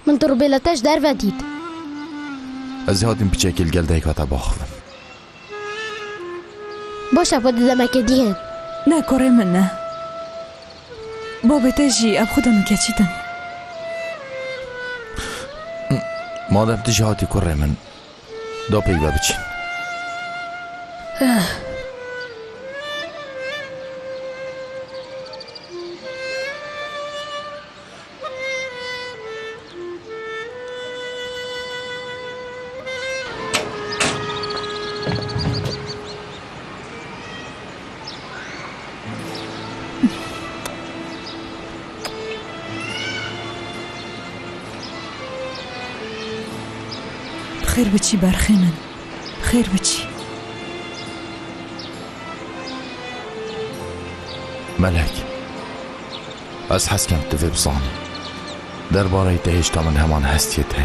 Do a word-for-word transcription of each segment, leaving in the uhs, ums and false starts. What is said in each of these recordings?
Min tu rûbêla te ji derve dît. Ez ê hatîm piçekê li gel dayika te baxivim. Baş e, xwe di demekê dî hên. Ne kurê min ne. Babê te jî ev xwe demê keçî din. Madem tu jî hatî kurê min, da pêk ve biçîn. Xêr biçî berxê min. Xêr biçî. Melek, ez hez kem tu vê bizanî. Derbareyî te hêşta min heman hestiyê te.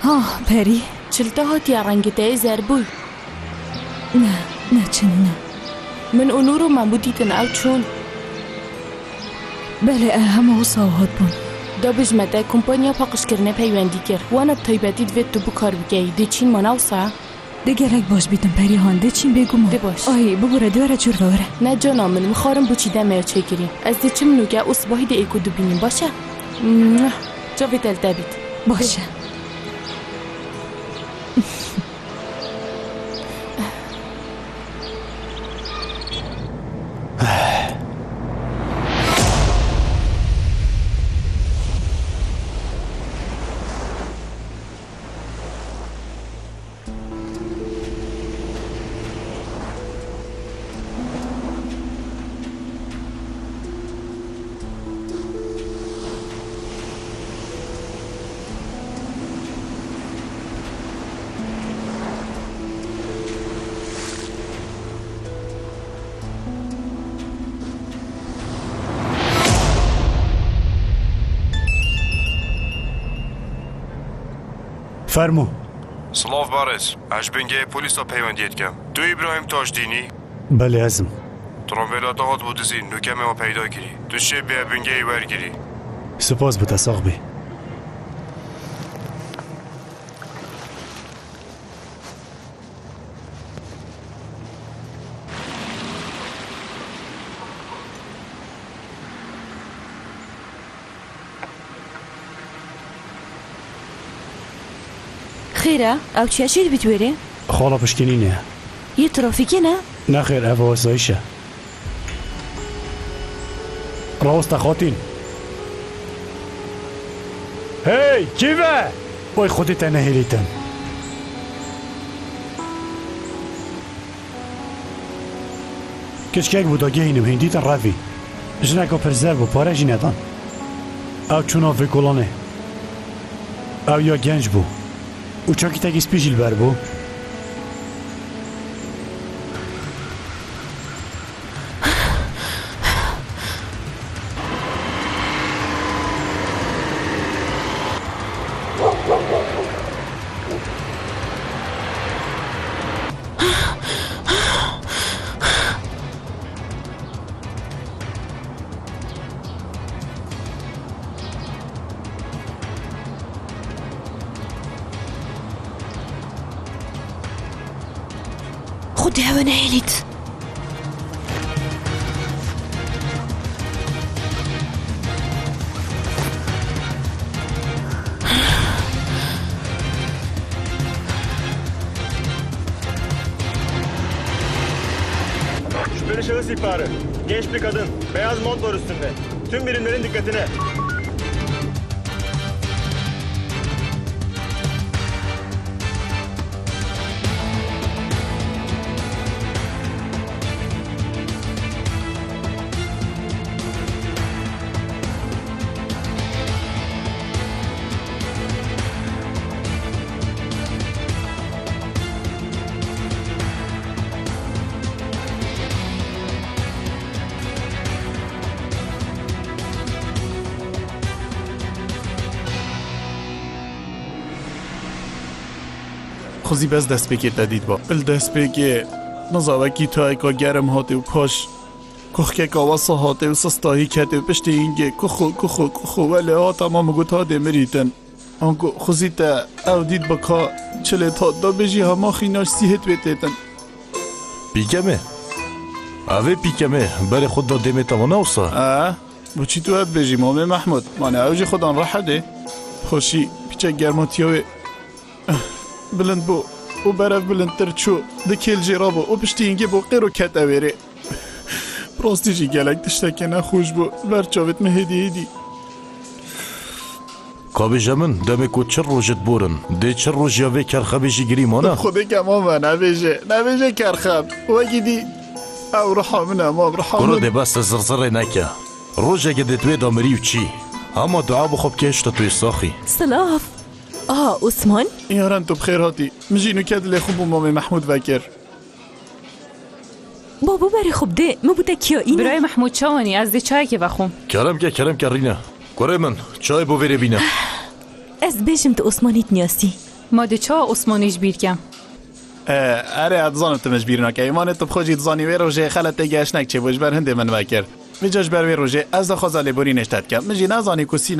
Ha, Perî. Çil te hatiye, rengê te yê zer bûy. Ne, ne çin ne. Min û Nûr û Memû dîtin, ew çûn. Belê, e, hema wisa hat bûn. Da bijme te kompanya paqijkirinê peywendî kir. Wana bi taybetî divê tu bi kar bikeyî. Dê çîn ma ne wisa? Dê gelek baş bîtin Perîhan, dê çîn bêguman. Dê baş. Ay, bibûre, dê were çûr ve were. Ne cana min, mixwarim bo çî demê ya çêkirî. Ez dê çim nûke û sibahî dê êko dibînim, baş e? Muah. Çavê te li te bît. Baş e. Fermo. Silav berêz. Ez ji bingehê polîsa peywendiyê dikim. Tu Îbrahîm Tajdîn î? Belê, ez im. Trombêla te hatibû dizîn, nûke me wa peyda kirî. Tu şê bê bingehê wergirî. Spas bo te, sax bî. Xêr e, ew çi ye çê dibît wêrê? Xala piştgirînê ye. Yê trafîkê ne? Nexêr, ev asayîş e. Raweste xatîn. Hey, kî ve? Oy, Xwedê te nehêlîtin. Keçikek bû, dagihînim hîn dîtin revî. Jineka pir zer bû, pare jî nedan. Ew çû nav vê kolanê. Ew ya genc bû. Û çakîtekî spî jî li ber bû. Xwedê ew ê nehêlît. Şüpheli şahıs ihbarı. Genç bir kadın. Beyaz mont var üstünde. Tüm birimlerin dikkatine. Xwezî bes destpêkê te dît ba. Li destpêkê nizawekî tayeka germ hatê û paş kuxkeka wesa hatê û sistahî ketê û piştî hingê kuxo, kuxo, kuxo welê hata ma min got hadê mirîtin. Anku xwezî te ew dît ba ka çilê tat da bêjî hema xîna ji sîhêt wê têtin. Pîkemê. Evê pîkemê berê xwe da dêmê te vana wisa? E, bo çî tu ev dibêjî Mamê Mehmûd? Mane ew jî xwe dan rehet ê. Xweşî, piçek germatiya wê bilind bû û berev bilindtir çû, di kêl jê rabû û piştî hingê bo qêro ket ewêrê. Bi rastî jî gelek tiştekê nexweş bû, li ber çavêt min hêdî hêdî. Ka bêje min, demê ku çil roj dibor in, dê çil roj ya vê kerxemê jî girî mane? Xwedê kema me nebêje, nebêje kerxem. Wekî dî ew riha min e, mam, riha Kuro min. Dê bes te zirzirê neke. Rojekê dê tu wê de mirî û çî. Hema dua bi xwe bike hişta tu yê saxî. Silav. Aha, Osman. Yaren tu bi xêr hatî. Min jî nûke dilê xwe bo Mamê Mehmûd vekir. Babo berê xwe bidê, min bo te kiya îne. Birayê Mehmûd çawanî, ez dê çayekê vexwim. Kerem ke, kerem ke Rîne. Kurê min, çayê bo vêrê bîne. Ez bêjim tu Osmanî dinasî. Ma dê çawa Osmanî ji bîr kem? E, erê, ez dizanim tu min ji bîr nake. Îmanê tu bi xwe jî dizanî wê rojê xeletê geşnek çêbû ji ber hindê min vekir. Vêca ji ber wê rojê ez daxwaza lêborînê ji te dikim. Min jî nezanî ku sî